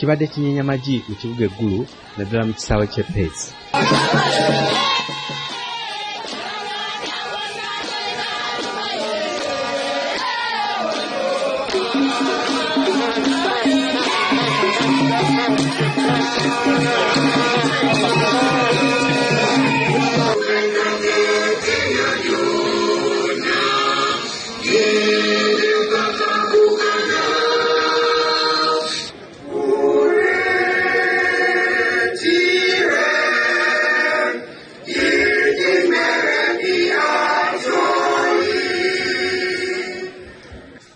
Kibadde kinyeenya magi mu kibuga e Gulu naddala mu kisaawe ky'e Pace.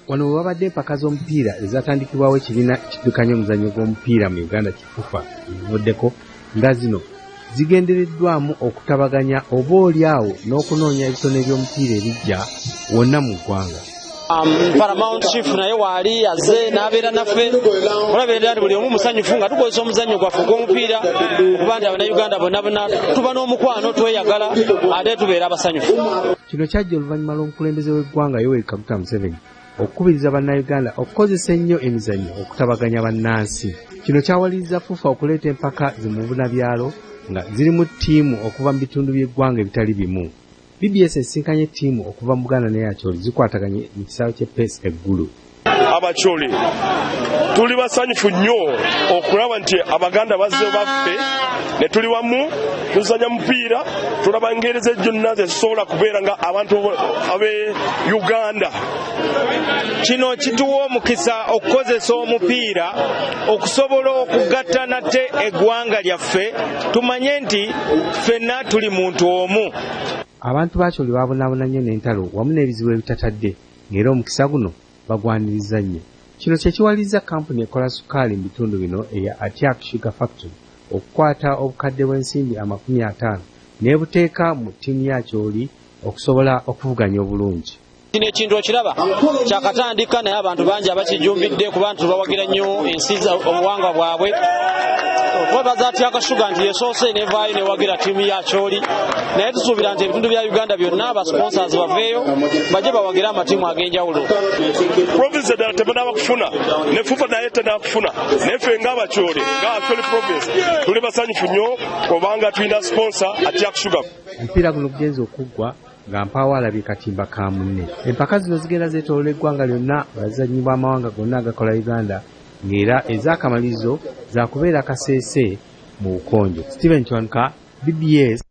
Wano we wabadde empaka z'omupiira ezatandikibwawo ekibiina ekiddukanya omuzannyo gw'omupiira mu Uganda ki FUFA ebivuddeko nga zino zigendereddwamu okutabaganya oba oli awo n'okunoonya ebitone by'omupiira ebiggya wonna mu ggwanga. Paramount Chief naye waali azze n'abeera naffe olabira nti buli omu musanyufu nga tukozesa omuzannyo gwaffe ogw'omupiira okuba nti Abannayuganda bonna bonna tuba n'omukwano, tweyagala ate tubeera abasanyufu. Kino kyajja oluvannyuma lw'omukulembeze w'eggwanga Yoweri Kaguta Museveni okukubiriza Bannayuganda okukozesa ennyo emizannyo okutabaganya bannansi. Kino kyawaliriza FUFA okuleeta empaka zi mubunabyalo nga zirimu ttiimu okuva mu bitundu by'eggwanga ebitali bimu. BBS esisinkanye ttiimu okuva mu Buganda ne Acholi zikwataganye mu kisaawe ky'e Pace e Gulu. Abacholi tuli basanyufu nnyo okulaba nti Abaganda bazze baffe ne tuli wamu tuzannya mupiira, tulaba engeri zonna ze zisobola kubeera nga abantu ab'e Uganda. Kino kituwa omukisa okukozesa omupiira okusobola okugatta nate eggwanga lyaffe, tumanye nti ffenna tuli muntu omu. Abantu ba Acholi babonaabona nnyo n'entalo wamu n'ebizibu ebitatadde ng'era omukisa guno bagwaniriza nnyo. Kino kye kiwaliriza kampuni ekola sukaali mu bitundu bino eya Atiak Sugar Factory okukwata obukadde bw'ensimbi 50 n'ebuteeka mu ttiimu ya Acholi okusobola okuvuganya obulungi. Kino ekintu okiraba kyakatandika naye abantu bangi abakijumbidde kuba nti bawagira nnyo ensi obuwangwa bwabwe. Twebaza Atiak Sugar nti yesoose nevaayo newagira ttiimu ya Acholi, naye tusuubira nti ebitundu bya Uganda byonna ba sponsors baveeyo bajje bawagire amatiimu ag'enjawulo. Province eddala tebanaba kufuna ne FUFA naye tenaba kufuna, naye ffe ng'Abacholi nga Acholi province tuli basanyufu nnyo kubanga tulina sponsor Atiak Sugar. Omupiira guno gugenze okuggwa nga mpaawo alabye katimba ka munne. Empaka zino zigenda zeetooloola eggwanga lyonna nga zizannyibwa amawanga gonna agakola Uganda ng'era ez'akamalirizo za kubeera Kasese mu Bukonjo. Stephen Kiwanuka, BBS.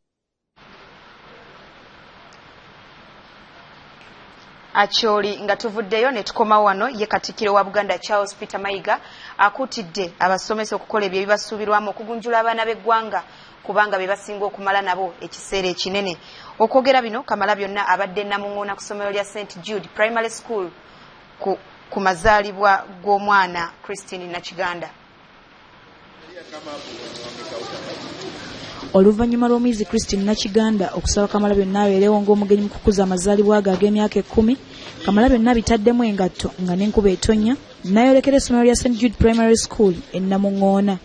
Acholi nga tuvuddeyo ne tukoma wano. Ye Katikkiro wa Buganda Charles Peter Mayiga akuutidde abasomesa okukola ebyo ebibasuubirwamu okugunjula abaana b'eggwanga kubanga be basinga okumala nabo ekiseera ekinene. Okwogera bino Kamala byonna abadde Namuŋŋoona ku ssomero lya St Jude Primary School ku mazaalibwa g'omwana Christine Nakiganda. Oluvannyuma lw'omuyizi Christine Nakiganda okusaba Kamala byonna abeerewo ng'omugenyi mu kukuza amazaalibwa ge ag'emyaka 10, Kamala byonna bitaddemu engatto nga n'enkuba etonnya n'ayolekera essomero lya St Jude Primary School e Namuŋŋoona.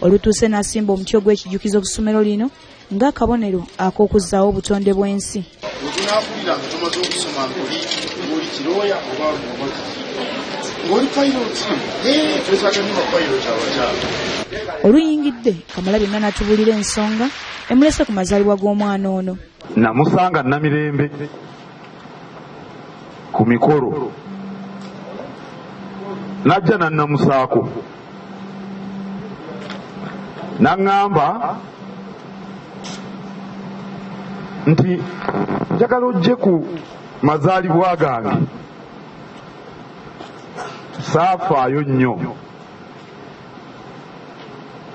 Olutuuse n'asimba omuti ogw'ekijjukizo ku ssomero lino ng'akabonero ak'okuzzaawo obutonde bw'ensi. Wetunakulira nga tumaze okusoma ng'oli kirooya oba ng'oli pilot, twetaaga nnyo bapilot abakyala. Oluyingidde Kamala byonna n'atubuulira ensonga emulese ku mazaalibwa g'omwana ono. Namusanga Namirembe ku mikolo najja nannamusaako naŋŋamba nti njagala ojje ku mazaalibwa gange. Saafaayo nnyo.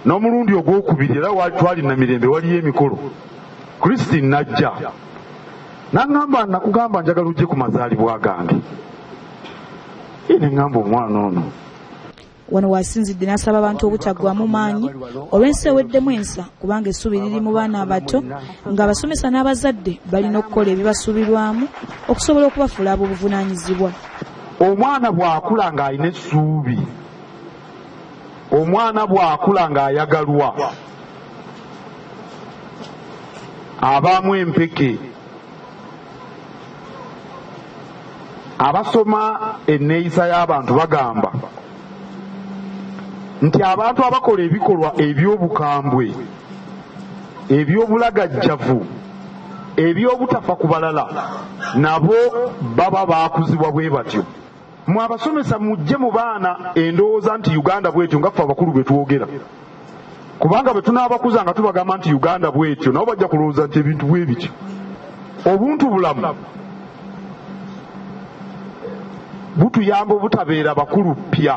N'omulundi ogwokubiri era twali Namirembe waliyo emikolo, Christine najja naŋŋamba nakugamba njagala ojje ku mazaalibwa gange. Ye ne ŋŋamba omwana ono. Wano wasinzidde n'asaba abantu obutaggwamu maanyi olw'ensi eweddemu ensa kubanga essuubi liri mu baana abato ng'abasomesa n'abazadde balina okukola ebibasuubirwamu okusobola okubafuula ab'obuvunaanyizibwa. Omwana bw'akula ng'alina essuubi, omwana bw'akula ng'ayagalwa, abaamu empeke. Abasoma enneeyisa y'abantu bagamba Nti abantu abakola ebikolwa eby'obukambwe, eby'obulagajjavu, eby'obutafa ku balala, nabo baba baakuzibwa bwe batyo. Mwe abasomesa mujje mu baana endowooza nti Uganda bwetyo nga ffe abakulu bwe twogera. Kubanga bwe tunaabakuza nga tubagamba nti Uganda bwetyo, nabo bajja kulowooza nti ebintu bwe bityo. Obuntu bulamu butuyamba obutabeera bakulu ppya,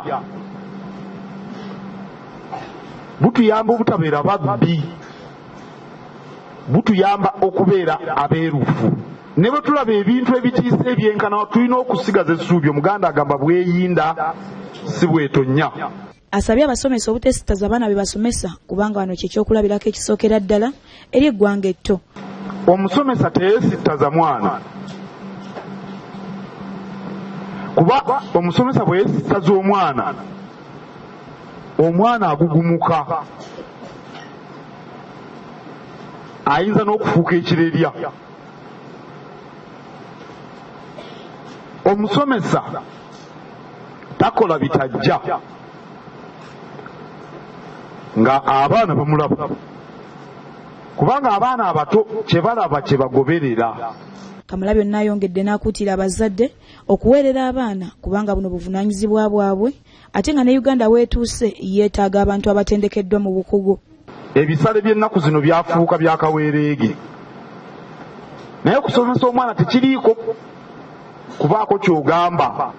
butuyamba obutabeera babbi, butuyamba okubeera abeerufu. Ne bwe tulaba ebintu ebitiisa ebyenkana, tulina okusigaza essuubi. Omuganda agamba bweyinda si bwetonnya. Asabye abasomesa obuteesitaza abaana be basomesa kubanga wano kye kyokulabirako ekisookera ddala eri eggwanga etto. Omusomesa teyeesittaza mwana, kuba omusomesa bwe yeesittaza omwana, omwana agugumuka, ayinza n'okufuuka ekirerya. Omusomesa takola bitajja nga abaana bamulaba, kubanga abaana abato kye balaba kye bagoberera. Kamalabyonna ayongedde n'akuutira abazadde okuweerera abaana kubanga buno buvunaanyizibwa bwabwe, ate nga ne Uganda weetuuse yeetaaga abantu abatendekeddwa mu bukugu. Ebisale by'ennaku zino byafuuka bya kaweereege, naye okusomesa omwana tekiriiko kubaako ky'ogamba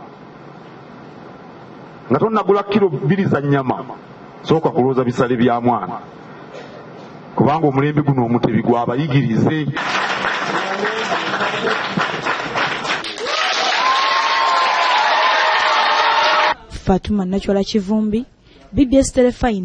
nga tonnagula kiro 2 za nnyama, sooka kulowooza bisale bya mwana, kubanga omulembe guno omutebi gw'abayigirize. Fatuma Nachwala Kivumbi, BBS Terefayina.